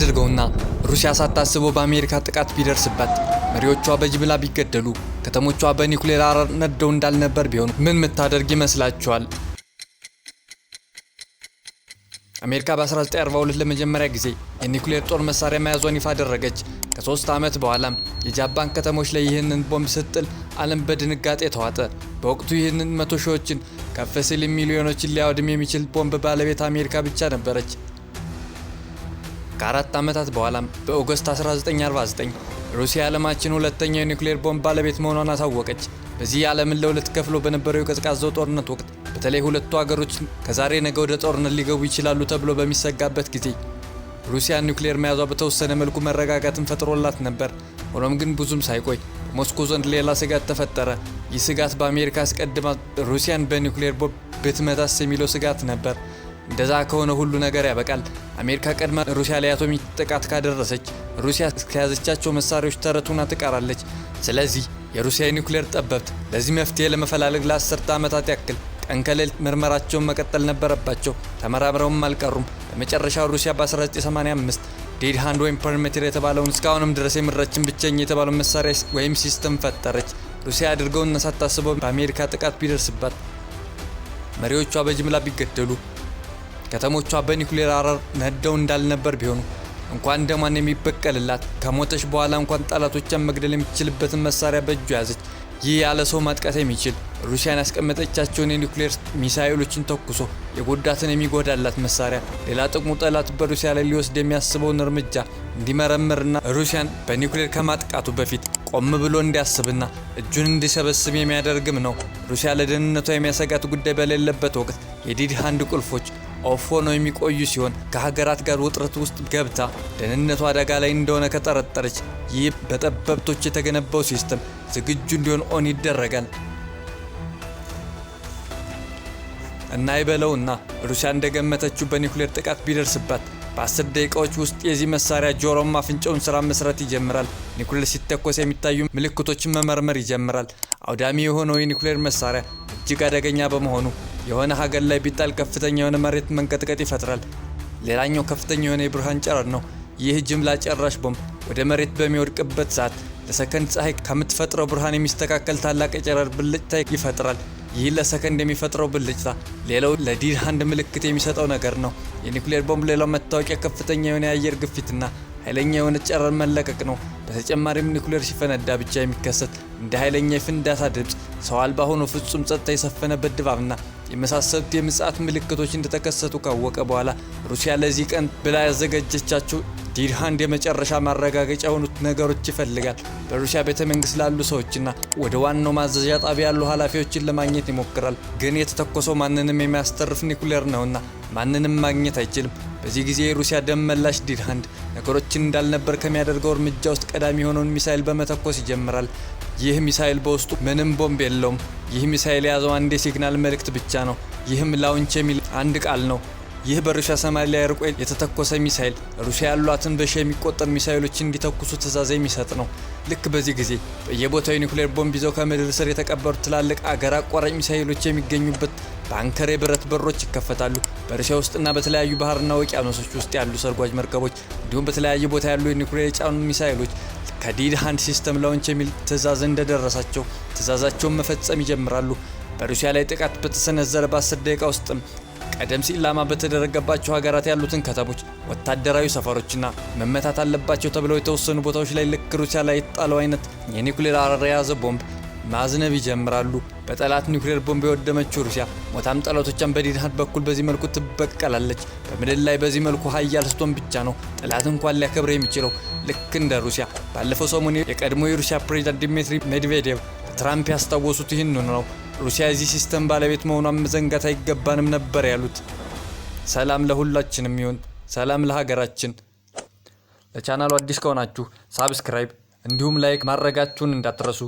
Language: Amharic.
ያድርገውና ሩሲያ ሳታስበው በአሜሪካ ጥቃት ቢደርስባት፣ መሪዎቿ በጅምላ ቢገደሉ፣ ከተሞቿ በኒውክሌር አረር ነደው እንዳልነበር ቢሆኑ ምን ምታደርግ ይመስላችኋል? አሜሪካ በ1942 ለመጀመሪያ ጊዜ የኒውክሌር ጦር መሳሪያ መያዟን ይፋ አደረገች። ከ3 ዓመት በኋላም የጃፓን ከተሞች ላይ ይህንን ቦምብ ስትጥል ዓለም በድንጋጤ ተዋጠ። በወቅቱ ይህንን መቶ ሺዎችን፣ ከፍ ሲል ሚሊዮኖችን ሊያወድም የሚችል ቦምብ ባለቤት አሜሪካ ብቻ ነበረች። ከ4 ዓመታት በኋላም በ August 1949 ሩሲያ የዓለማችን ሁለተኛው የኒውክሌር ቦምብ ባለቤት መሆኗን አሳወቀች። በዚህ ዓለምን ለሁለት ከፍሎ በነበረው የቀዝቃዛው ጦርነት ወቅት፣ በተለይ ሁለቱ ሀገሮች ከዛሬ ነገ ወደ ጦርነት ሊገቡ ይችላሉ ተብሎ በሚሰጋበት ጊዜ፣ ሩሲያ ኒውክሌር መያዟ በተወሰነ መልኩ መረጋጋትን ፈጥሮላት ነበር። ሆኖም ግን ብዙም ሳይቆይ በሞስኮ ዘንድ ሌላ ስጋት ተፈጠረ። ይህ ስጋት በአሜሪካ አስቀድማ ሩሲያን በኒውክሌር ቦምብ ብትመታስ የሚለው ስጋት ነበር። እንደዛ ከሆነ ሁሉ ነገር ያበቃል። አሜሪካ ቀድማ ሩሲያ ላይ አቶሚክ ጥቃት ካደረሰች ሩሲያ እስከያዘቻቸው መሳሪያዎች ተረት ሆና ትቀራለች። ስለዚህ የሩሲያ የኒውክሌር ጠበብት ለዚህ መፍትሄ ለመፈላለግ ለ10 ዓመታት ያክል ቀን ከሌሊት ምርመራቸውን መቀጠል ነበረባቸው። ተመራምረውም አልቀሩም። በመጨረሻው ሩሲያ በ1985 Dead Hand ወይም Perimeter የተባለውን፣ እስካሁንም ድረስ የምድራችን ብቸኛ የተባለውን መሳሪያ ወይም system ፈጠረች። ሩሲያ አድርገውና ሳታስበው በአሜሪካ ጥቃት ቢደርስባት፣ መሪዎቿ በጅምላ ቢገደሉ፣ ከተሞቿ በኒውክሌር አረር ነደው እንዳልነበር ቢሆኑ፣ እንኳን ደሟን የሚበቀልላት ከሞተች በኋላ እንኳን ጠላቶቿን መግደል የሚችልበትን መሳሪያ በእጁ ያዘች። ይህ ያለ ሰው ማጥቃት የሚችል፣ ሩሲያን ያስቀመጠቻቸውን የኒውክሌር ሚሳኤሎችን ተኩሶ የጎዳትን የሚጎዳላት መሳሪያ። ሌላ ጥቅሙ ጠላት በሩሲያ ላይ ሊወስድ የሚያስበውን እርምጃ እንዲመረምርና ሩሲያን በኒውክሌር ከማጥቃቱ በፊት ቆም ብሎ እንዲያስብና እጁን እንዲሰበስብ የሚያደርግም ነው። ሩሲያ ለደህንነቷ የሚያሰጋት ጉዳይ በሌለበት ወቅት የ Dead Hand ቁልፎች off ሆነው የሚቆዩ ሲሆን፣ ከሀገራት ጋር ውጥረት ውስጥ ገብታ ደህንነቷ አደጋ ላይ እንደሆነ ከጠረጠረች ይህ በጠበብቶች የተገነባው system ዝግጁ እንዲሆን on ይደረጋል። እና ይበለውና ሩሲያ እንደገመተችው በኒውክሌር ጥቃት ቢደርስባት በ10 ደቂቃዎች ውስጥ የዚህ መሳሪያ ጆሮም አፍንጫውን ስራ መስራት ይጀምራል። ኒውክሌር ሲተኮስ የሚታዩ ምልክቶችን መመርመር ይጀምራል። አውዳሚ የሆነው የኒውክሌር መሳሪያ እጅግ አደገኛ በመሆኑ የሆነ ሀገር ላይ ቢጣል ከፍተኛ የሆነ መሬት መንቀጥቀጥ ይፈጥራል። ሌላኛው ከፍተኛ የሆነ የብርሃን ጨረር ነው። ይህ ጅምላ ጨራሽ ቦምብ ወደ መሬት በሚወድቅበት ሰዓት ለሰከንድ ፀሐይ ከምትፈጥረው ብርሃን የሚስተካከል ታላቅ የጨረር ብልጭታ ይፈጥራል። ይህ ለሰከንድ የሚፈጥረው ብልጭታ ሌላው ለ Dead Hand ምልክት የሚሰጠው ነገር ነው። የኒውክሌር ቦምብ ሌላው መታወቂያ ከፍተኛ የሆነ የአየር ግፊትና ኃይለኛ የሆነ ጨረር መለቀቅ ነው። በተጨማሪም ኒውክሌር ሲፈነዳ ብቻ የሚከሰት እንደ ኃይለኛ የፍንዳታ ድምፅ፣ ሰው አልባ ሆኖ ፍጹም ጸጥታ የሰፈነበት ድባብና የመሳሰሉት የምጽአት ምልክቶች እንደተከሰቱ ካወቀ በኋላ ሩሲያ ለዚህ ቀን ብላ ያዘጋጀቻቸው Dead Hand የመጨረሻ ማረጋገጫ የሆኑት ነገሮች ይፈልጋል። በሩሲያ ቤተ መንግስት ላሉ ሰዎችና ወደ ዋናው ማዘዣ ጣቢያ ያሉ ኃላፊዎችን ለማግኘት ይሞክራል። ግን የተተኮሰው ማንንም የሚያስተርፍ ኒውክሌር ነውና ማንንም ማግኘት አይችልም። በዚህ ጊዜ የሩሲያ ደም መላሽ Dead Hand ነገሮችን እንዳልነበር ከሚያደርገው እርምጃ ውስጥ ቀዳሚ የሆነውን ሚሳይል በመተኮስ ይጀምራል። ይህ ሚሳይል በውስጡ ምንም ቦምብ የለውም። ይህ ሚሳይል የያዘው አንድ የ signal መልእክት ብቻ ነው። ይህም launch የሚል አንድ ቃል ነው። ይህ በሩሲያ ሰማይ ላይ ርቆ የተተኮሰ ሚሳይል ሩሲያ ያሏትን በሺ የሚቆጠር ሚሳይሎች እንዲተኩሱ ትዕዛዝ የሚሰጥ ነው። ልክ በዚህ ጊዜ በየቦታው የኒውክሌር ቦምብ ይዘው ከምድር ስር የተቀበሩ ትላልቅ አገር አቋራጭ ሚሳይሎች የሚገኙበት bunker የብረት በሮች ይከፈታሉ። በሩሲያ ውስጥና በተለያዩ ባህርና ውቅያኖሶች ውስጥ ያሉ ሰርጓጅ መርከቦች እንዲሁም በተለያዩ ቦታ ያሉ የኒውክሌር የጫኑ ሚሳይሎች ከ Dead Hand system launch የሚል ትዕዛዝ እንደደረሳቸው ትዕዛዛቸውን መፈጸም ይጀምራሉ። በሩሲያ ላይ ጥቃት በተሰነዘረ በ10 ደቂቃ ውስጥም ቀደም ሲል ኢላማ በተደረገባቸው ሀገራት ያሉትን ከተሞች፣ ወታደራዊ ሰፈሮችና መመታት አለባቸው ተብለው የተወሰኑ ቦታዎች ላይ ልክ ሩሲያ ላይ የተጣለው አይነት የኒውክሌር አረር የያዘ ቦምብ ማዝነብ ይጀምራሉ። በጠላት ኒውክሌር ቦምብ የወደመችው ሩሲያ ሞታም ጠላቶቿን በ Dead Hand በኩል በዚህ መልኩ ትበቀላለች። በምድር ላይ በዚህ መልኩ ሀያል ስትሆን ብቻ ነው ጠላት እንኳን ሊያከብር የሚችለው። ልክ እንደ ሩሲያ። ባለፈው ሰሞን የቀድሞ የሩሲያ ፕሬዚዳንት ዲሚትሪ ሜድቬዴቭ ትራምፕ ያስታወሱት ይህንኑ ነው። ሩሲያ የዚህ system ባለቤት መሆኗን መዘንጋት አይገባንም ነበር ያሉት። ሰላም ለሁላችንም ይሁን። ሰላም ለሀገራችን። ለቻናሉ አዲስ ከሆናችሁ subscribe እንዲሁም like ማድረጋችሁን እንዳትረሱ።